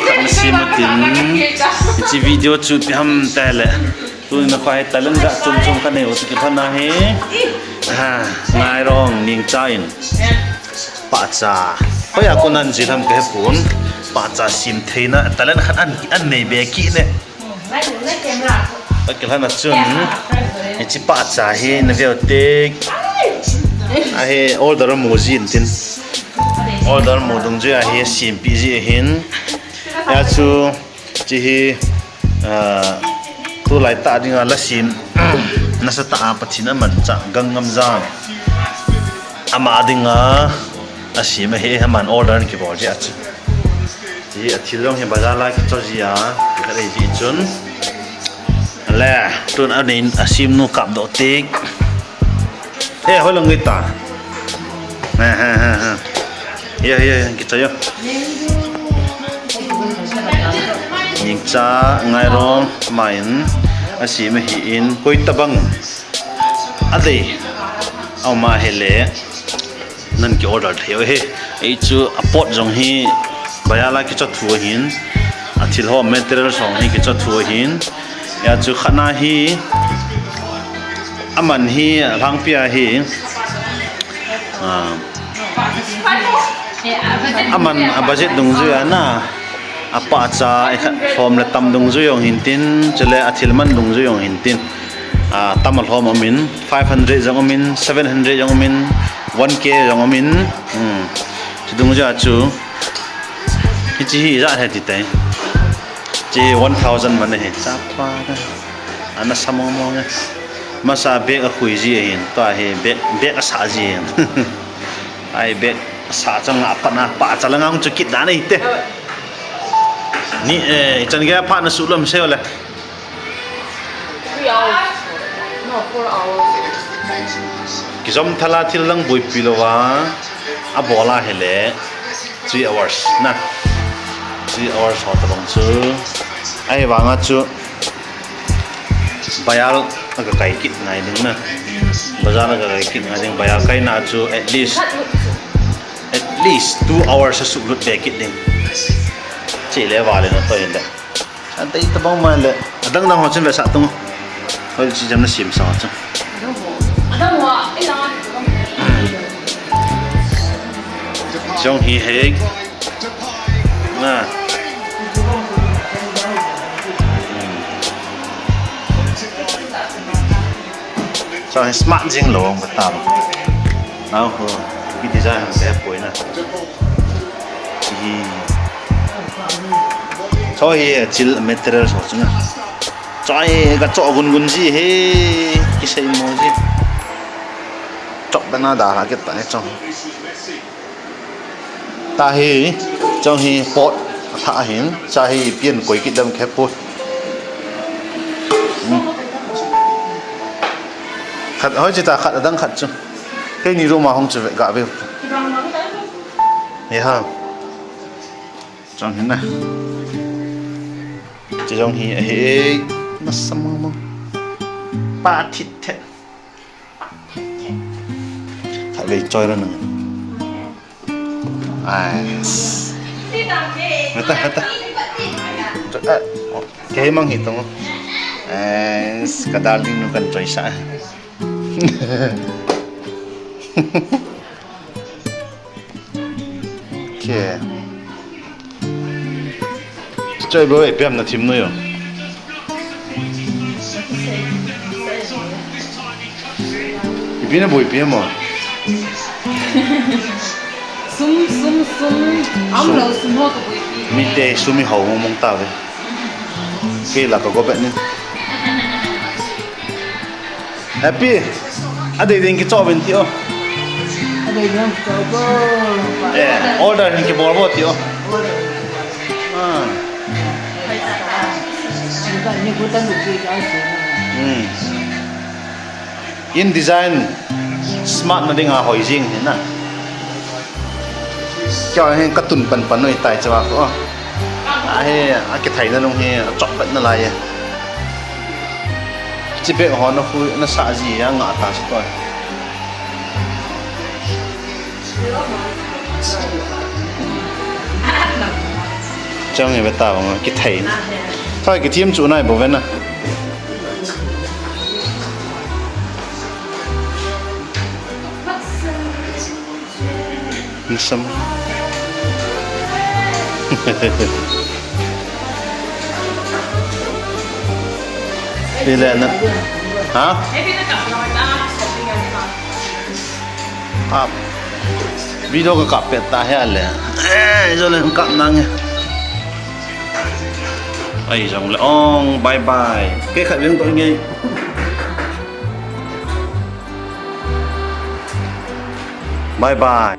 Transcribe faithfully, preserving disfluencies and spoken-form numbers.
Khat na sem utin. Hiche video chu ipi ham tile. Tuni na kho hi talent jat chom chom kanei u ti kilhon ahi. Ha, Ngairong Ningcha in. Pahcha. Hoiya kon a jil ham kahepon. Pahcha sem theina talent khat an, an nei be kit ne. Ka kilhon a chun, hiche pahcha hi na veu te. Ahi order mu jin tin. Order mu dungjui a hi sempeh ji ahin. Hia chu, hiche hi, ah, tulai tah dinga la sem, nasatah a Pathen in amanchah Gangnam Jam. Ama dinga asem ahi, aman order kibol ji a chu. Hiche a thil jong hi bazar a kicho ji a, khat ahi ji chun. Le, tun a nei a sem nu kap doh tik. Eh, hoi lang kita. Ha, ha, ha, ha. Ya, ya, ya, kicho ya. Ningcha Ngairong, ama in, asem ahin, koi tabang. Adei. Ama hile. Nan ki order thei u ahi. Ei chu a pot jong hi bazar a kicho thu ahin. A thil ho material jong hi kicho thu ahin. Hia chu khat na hi aman hi lhangpi a hi. Ah. Aman a budget dungjui a na. A pahcha, eh, khat lhom le tam dungjui jong hin tin, chule a thil man dungjui jong hin tin. Ah, tam a lhom um in, five hundred jong um in, seven hundred jong um in, one K jong um in. Hmm. Chu dungjui a chu. Hiche hi ijat ham ti tai. Hiche hi one thousand man ahi. Chapa ka. Ana sa mong mong e. Masa bag a khui ji ahin. Tua hi bag, bag a sa ji ahin. Ahi bag a sa chang a pat na pahcha lang ang chu kit dan ahi te. Ni, eh, ichan gei a phat na suh lou ham sei le. Three hours. No, four hours. Kijom thal a thil lang boipi lou a, abol a hile three hours na. Three hours ho tabang chu. Ahivang a chu bazar a kakai kit ngai ding na. Bazar a kakai kit ngai ding, bazar kaina chu at least, at least two hours a suklut be kit ding. Chule vale na toh in le. Adei tabang mai le. Adang dang ho chun vetsah tung. Hoi, hiche jam na sem sa chu. Adang ho. Adang ho. Ei lang a. Jong hi hei. Na. Jong hi smart jing lou ka ta. Nao ho. Ki design ham te poi na. Hi. Cho hi thil material ho chu na. Cho hi ka cho gun gun ji hi. Kisei mo ji. Chok bena da ha kit ta cho. Tahi, chong hi pot, atha ahin, cha hi pian koi kit dam khe pot. Hmm. Khat, hoi chi ta khat, adang khat chu. Keini room a hung chu ve, ga ve. Ye ha. Chong hi na. Chi jong hi, ahi, na sa mong mong. Pa thit thet. Khatvei choi ra nang. Ais. Mata, mata. Ah, oh, kei mang hi tong. Ais, ka darling nu kan choi sa. Okay. Choi bo, ipi ham na thim nu yo. Ipi na boipi ham o. Sum, sum, sum. Am lo sum ho ka boipi. Mi te sum i hau mong mong ta ve. Kei la ka go bet ni. Happy. Adei ding kicho uvin ti o. Adei ding kicho uvin. Eh, order hin kibol uvin ti o. Ah. Hmm. In design smart na dinga hoi jing hi na. Kya hi ka tun pan pan noi tai chawa ko. A hi, a kithai na nung hi, a chok pat na lai e. Chi bek ho na hu, na sa ji, a nga ta sa ko. Chang e beta bang kithei. Thoi kithem chu nai bou ve na. Nisam. Ile na. Ha? Ah. Video ka kap pet ta he le. Eh, jo le kap nange. Ai, jong le ong, bye bye. Kei khat veng to nge. Bye bye.